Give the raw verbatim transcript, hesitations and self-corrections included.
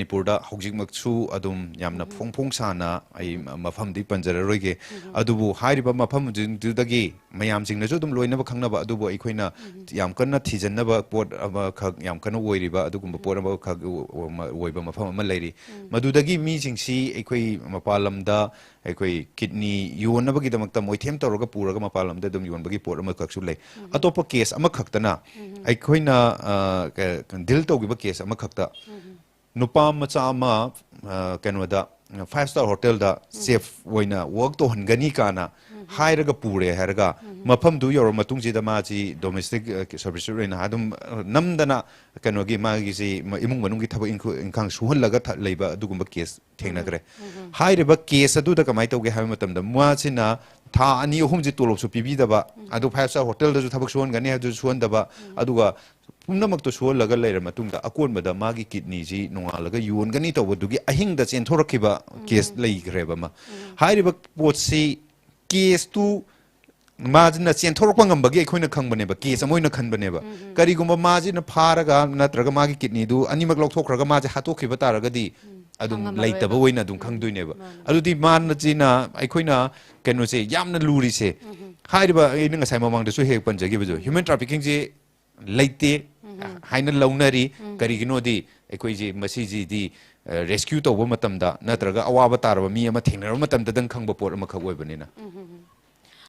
ꯃꯅꯤꯄꯨꯔꯗ ꯍꯧꯖꯤꯛꯃꯛꯁꯨ ꯑꯗꯨꯝ ꯌꯥꯝꯅ ꯐꯣꯡ ꯐꯣꯡ ꯁꯥꯅ, ꯑꯩ ꯃꯐꯝꯗꯤ ꯄꯟꯖꯔꯔꯣꯏꯒꯦ, ꯑꯗꯨꯕꯨ ꯍꯥꯏꯔꯤꯕ ꯃꯐꯝꯁꯤꯡꯗꯨꯗꯒꯤ ꯃꯌꯥꯝꯁꯤꯡꯅꯁꯨ ꯑꯗꯨꯝ ꯂꯣꯏꯅꯃꯛ ꯈꯪꯅꯕ, ꯑꯗꯨꯕꯨ ꯑꯩꯈꯣꯏꯅ ꯌꯥꯝ ꯀꯟꯅ ꯊꯤꯖꯤꯟꯅꯕ ꯄꯣꯠ ꯑꯃꯈꯛ, ꯌꯥꯝ ꯀꯟꯅ ꯑꯣꯏꯔꯤꯕ ꯑꯗꯨꯒꯨꯝꯕ ꯄꯣꯠ ꯑꯃꯈꯛ ꯑꯣꯏꯕ ꯃꯐꯝ ꯑꯃ ꯂꯩꯔꯤ꯫ ꯃꯗꯨꯗꯒꯤ ꯃꯤꯁꯤꯡꯁꯤ ꯑꯩꯈꯣꯏ ꯃꯄꯥꯟ ꯂꯝꯗ ꯑꯩꯈꯣꯏ ꯀꯤꯗꯅꯤ ꯌꯣꯟꯅꯕꯒꯤꯗꯃꯛꯇ ꯃꯣꯏꯊꯦꯝ ꯇꯧꯔꯒ ꯄꯨꯔꯒ ꯃꯄꯥꯟ ꯂꯝꯗ ꯑꯗꯨꯝ ꯌꯣꯟꯕꯒꯤ ꯄꯣꯠ ꯑꯃꯈꯛꯁꯨ ꯂꯩ꯫ ꯑꯇꯣꯞꯄ ꯀꯦꯁ ꯑꯃꯈꯛꯇꯅ ꯑꯩꯈꯣꯏꯅ, ꯑ, ꯀ-, ꯗꯤꯜ ꯇꯧꯈꯤꯕ ꯀꯦꯁ ꯑꯃꯈꯛꯇ ꯅꯨꯄꯥ ꯃꯆꯥ ꯑꯃ, ꯑ, ꯀꯩꯅꯣꯗ, ꯐꯥꯏꯚ ꯁ꯭ꯇꯥꯔ ꯍꯣꯇꯦꯜꯗ ꯆꯦꯐ ꯑꯣꯏꯅ ꯋꯔꯛ ꯇꯧꯍꯟꯒꯅꯤ ꯀꯥꯏꯅ ꯍꯥꯏꯔꯒ ꯄꯨꯔꯦ ꯍꯥꯏꯔꯒ, ꯃꯐꯝꯗꯨ ꯌꯧꯔ ꯃꯇꯨꯡꯁꯤꯗ ꯃꯥꯁꯤ ꯗꯣꯃꯦꯁꯇꯤꯛ, ꯑ, ꯁꯕꯔꯁꯤꯠ ꯑꯣꯏꯅ ꯑꯗꯨꯝ, ꯑ, ꯅꯝꯗꯅ ꯀꯩꯅꯣꯒꯤ ꯃꯥꯒꯤꯁꯤ ꯃ-, ꯏꯃꯨꯡ ꯃꯅꯨꯡꯒꯤ ꯊꯕꯛ ꯏꯟꯈꯨ-, ꯏꯟꯈꯥꯡ ꯁꯨꯍꯜꯂꯒ ꯊ-, ꯂꯩꯕ ꯑꯗꯨꯒꯨꯝꯕ ꯀꯦꯁ ꯊꯦꯡꯅꯈ꯭ꯔꯦ꯫ ꯍꯥꯏꯔꯤꯕ ꯀꯦꯁ ꯑꯗꯨꯗ ꯀꯃꯥꯏꯅ ꯇꯧꯒꯦ ꯍꯥꯏꯕ ꯃꯇꯝꯗ, ꯃꯥꯁꯤꯅ ꯊꯥ ꯑꯅꯤ ꯑꯍꯨꯝꯁꯤ ꯇꯣꯂꯣꯞꯁꯨ ꯄꯤꯕꯤꯗꯕ, ꯑꯗꯨ ꯐꯥꯏꯚ ꯁ꯭ꯇꯥꯔ ꯍꯣꯇꯦꯜꯗꯁꯨ ꯊꯕꯛ ꯁꯨꯍꯟꯒꯅꯤ ꯍꯥꯏꯕꯗꯨꯁꯨ ꯁꯨꯍꯟꯗꯕ, ꯑꯗꯨꯒ ꯄꯨꯝꯅꯃꯛꯇꯣ ꯁꯨꯍꯜꯂꯒ ꯂꯩꯔ ꯃꯇꯨꯡꯗ ꯑꯀꯣꯟꯕꯗ ꯃꯥꯒꯤ ꯀꯤꯗꯅꯤꯁꯤ ꯅꯣꯡꯉꯥꯜꯂꯒ ꯌꯣꯟꯒꯅꯤ ꯇꯧꯕꯗꯨꯒꯤ ꯑꯍꯤꯡꯗ ꯆꯦꯟꯊꯣꯔꯛꯈꯤꯕ ꯀꯦꯁ ꯂꯩꯈ꯭ꯔꯦꯕ ꯑꯃ꯫ ꯍꯥꯏꯔꯤꯕ ꯄꯣꯠꯁꯤ, ꯀꯦꯁꯇꯨ ꯃꯥꯁꯤꯅ ꯆꯦꯟꯊꯣꯔꯛꯄ ꯉꯝꯕꯒꯤ ꯑꯩꯈꯣꯏꯅ ꯈꯪꯕꯅꯦꯕ, ꯀꯦꯁ ꯑꯃ ꯑꯣꯏꯅ ꯈꯟꯕꯅꯦꯕ꯫ ꯀꯔꯤꯒꯨꯝꯕ ꯃꯥꯁꯤꯅ ꯐꯥꯔꯒ ꯅꯠꯇ꯭ꯔꯒ ꯃꯥꯒꯤ ꯀꯤꯗꯅꯤꯗꯨ ꯑꯅꯤꯃꯛ ꯂꯧꯊꯣꯛꯈ꯭ꯔꯒ ꯃꯥꯁꯦ ꯍꯥꯠꯇꯣꯛꯈꯤꯕ ꯇꯥꯔꯒꯗꯤ ꯑꯗꯨꯝ ꯈꯪꯉꯝꯃꯔꯣꯏꯕ꯫ ꯂꯩꯇꯕ ꯑꯣꯏꯅ ꯑꯗꯨꯝ ꯈꯪꯗꯣꯏꯅꯦꯕ꯫ ꯃꯥꯅꯦ꯫ ꯑꯗꯨꯗꯤ ꯃꯥꯅ ꯆꯤꯅ ꯑꯩꯈꯣꯏꯅ ꯀꯩꯅꯣꯁꯦ ꯌꯥꯝꯅ ꯂꯨꯔꯤꯁꯦ, ꯍꯥꯏꯔꯤꯕ ꯑꯩꯅ ꯉꯁꯥꯏ ꯃꯃꯥꯡꯗꯁꯨ ꯍꯦꯛ ꯄꯟꯖꯈꯤꯕꯁꯨ, ꯍ꯭ꯌꯨꯃꯦꯟ ꯇ꯭ꯔꯥꯐꯤꯀꯤꯡꯁꯦ ꯂꯩꯇꯦ ꯍꯥꯏꯅ ꯂꯧꯅꯔꯤ꯫ ꯀꯔꯤꯒꯤꯅꯣꯗꯤ ꯑꯩꯈꯣꯏꯁꯦ ꯃꯁꯤꯁꯤꯗꯤ, ꯑ, ꯔꯦꯁꯀ꯭ꯌꯨ ꯇꯧꯕ ꯃꯇꯝꯗ ꯅꯠꯇ꯭ꯔꯒ ꯑꯋꯥꯕ ꯇꯥꯔꯕ ꯃꯤ ꯑꯃ ꯊꯦꯡꯅꯔꯕ ꯃꯇꯝꯗꯗꯪ ꯈꯪꯕ ꯄꯣꯠ ꯑꯃꯈꯛ ꯑꯣꯏꯕꯅꯤꯅ꯫